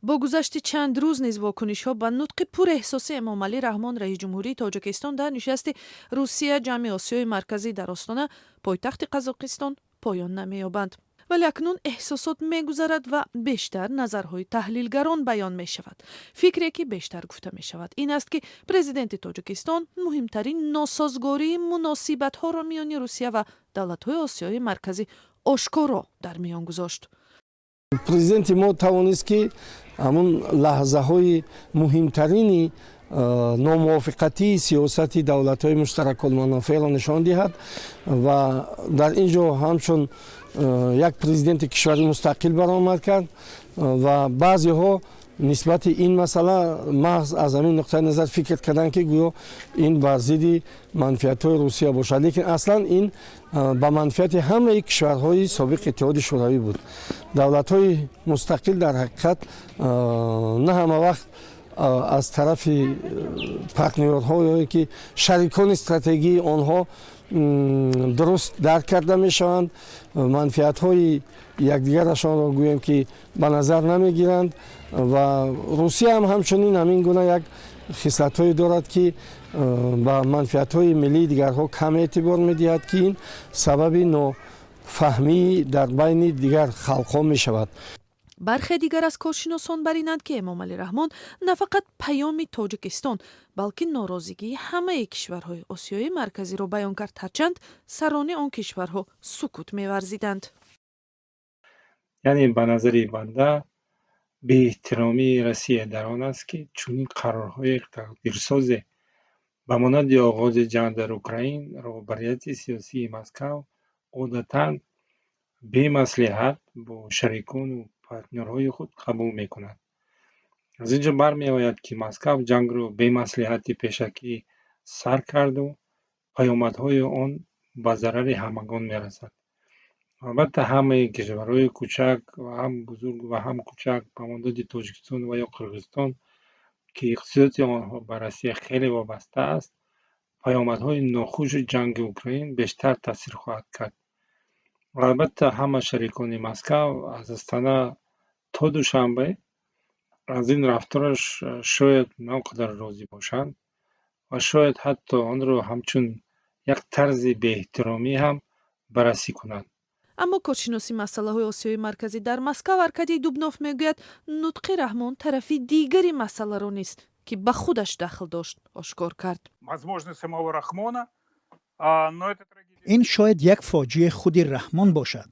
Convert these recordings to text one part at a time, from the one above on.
Бо гузашти чанд рӯз низ вокунишҳо ба нутқи пурэҳсоси Эмомалӣ Раҳмон, раиси ҷумҳурии Тоҷикистон, дар нишасти Русия ҷамъи Осиёи Марказӣ дар Остона, пойтахти Қазоқистон, поён намеёбанд. Вале акнун эҳсосот мегузарад ва бештар назарҳои таҳлилгарон баён мешавад. Фикре, ки бештар гуфта мешавад, ин аст, ки президенти Тоҷикистон муҳимтарин носозгории муносибатҳоро миёни Русия ва давлатҳои Осиёи Марказӣ ошкоро дар миён гузошт. Президенти мо тавонист, ки ҳамун лаҳзаҳои муҳимтарини номувофиқатии сиёсати давлатҳои муштаракулманофеъро нишон диҳад ва дар ин ҷо ҳамчун як президенти кишвари мустақил баромад кард. Ва баъзеҳо нисбати ин масъала маҳз аз ҳамин нуқтаи назар фикр карданд, ки гӯё ин бар зидди манфиатҳои Русия бошад, лекин аслан ин ба манфиати ҳамаи кишварҳои собиқ Иттиҳоди Шӯравӣ буд. Давлатҳои мустақил дар ҳақиқат на ҳама вақт аз тарафи партнёрҳое, ки шарикони стратегии онҳо, дуруст дарк карда мешаванд, манфиатҳои якдигарашонро, гӯем ки, ба назар намегиранд. Ва Русия ҳам ҳамчунин ҳамин гуна як хислатҳое дорад, ки ба манфиатҳои миллии дигарҳо кам эътибор медиҳад, ки ин сабаби нофаҳмӣ дар байни дигар халқҳо мешавад. Бархе дигар аз коршиносон бар инанд, ки Эмомалӣ Раҳмон на фақат паёми Тоҷикистон, балки норозигии ҳамаи кишварҳои Осиёи Марказиро баён кард, ҳарчанд сарони он кишварҳо сукут меварзиданд. Яъне, ба назари банда, беэҳтиромии Россия дар он аст, ки чунин қарорҳои тақдирсозе, ба монанди оғози ҷанг дар Украин, роҳбарияти сиёсии Москав одатан бемаслиҳат бо шарикону партнёрҳои худ қабул мекунад. Аз ин ҷо бармеояд, ки Москав ҷангро бемаслиҳати пешакӣ сар карду паёмадҳои он ба зарари ҳамагон мерасад. Албатта, ҳамаи кишварҳои кучак ва ҳам бузург ва ҳам кучак, ба монанди Тоҷикистон ва ё Қирғизистон, ки иқтисодиёти онҳо ба Россия хеле вобаста аст, паёмадҳои нохуши ҷанги Украин бештар таъсир хоҳад кард. Ва албатта, ҳама шарикони Москав аз Астана то Душанбе аз ин рафтораш шояд на он қадар розӣ бошанд ва шояд ҳатто онро ҳамчун як тарзи беэҳтиромӣ ҳам баррасӣ кунанд. Аммо коршиноси масъалаҳои Осиёи Марказӣ дар Москав Аркадий Дубнов мегӯяд, нутқи Раҳмон тарафи дигари масъаларо низ, ки ба худаш дахл дошт, ошкор кард. Ин шояд як фоҷиаи худи Раҳмон бошад,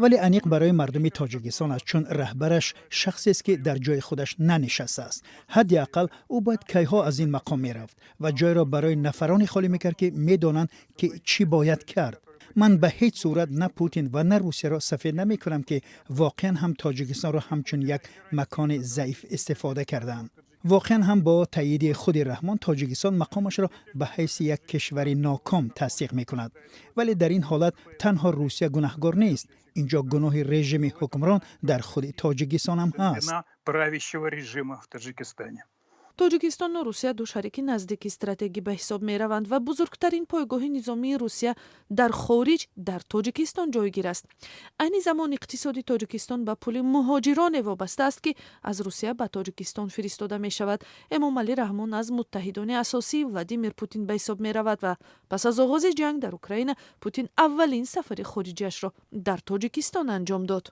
вале аниқ барои мардуми Тоҷикистон аст, чун раҳбараш шахсест, ки дар ҷои худаш нанишастааст. Ҳадди ақал ӯ бояд кайҳо аз ин мақом мерафт ва ҷойро барои нафароне холӣ мекард, ки медонанд, ки чӣ бояд кард. Ман ба ҳеҷ сурат на Путин ва на Русияро сафед намекунам, ки воқеан ҳам Тоҷикистонро ҳамчун як макони заиф истифода кардаанд. Воқеан ҳам бо таъйиди худи Раҳмон Тоҷикистон мақомашро ба ҳайси як кишвари ноком тасдиқ мекунад. Вале дар ин ҳолат танҳо Русия гунаҳгор нест. Инҷо гуноҳи режими ҳукмрон дар худи Тоҷикистон ҳам ҳаст. Тоҷикистону Русия ду шарики наздики стратегӣ ба ҳисоб мераванд ва бузургтарин пойгоҳи низомии Русия дар хориҷ дар Тоҷикистон ҷойгир аст. Айни замон иқтисоди Тоҷикистон ба пули муҳоҷироне вобаста аст, ки аз Русия ба Тоҷикистон фиристода мешавад. Эмомалӣ Раҳмон аз муттаҳидони асосии Владимир Путин ба ҳисоб меравад ва пас аз оғози ҷанг дар Украина Путин аввалин сафари хориҷиашро дар Тоҷикистон анҷом дод.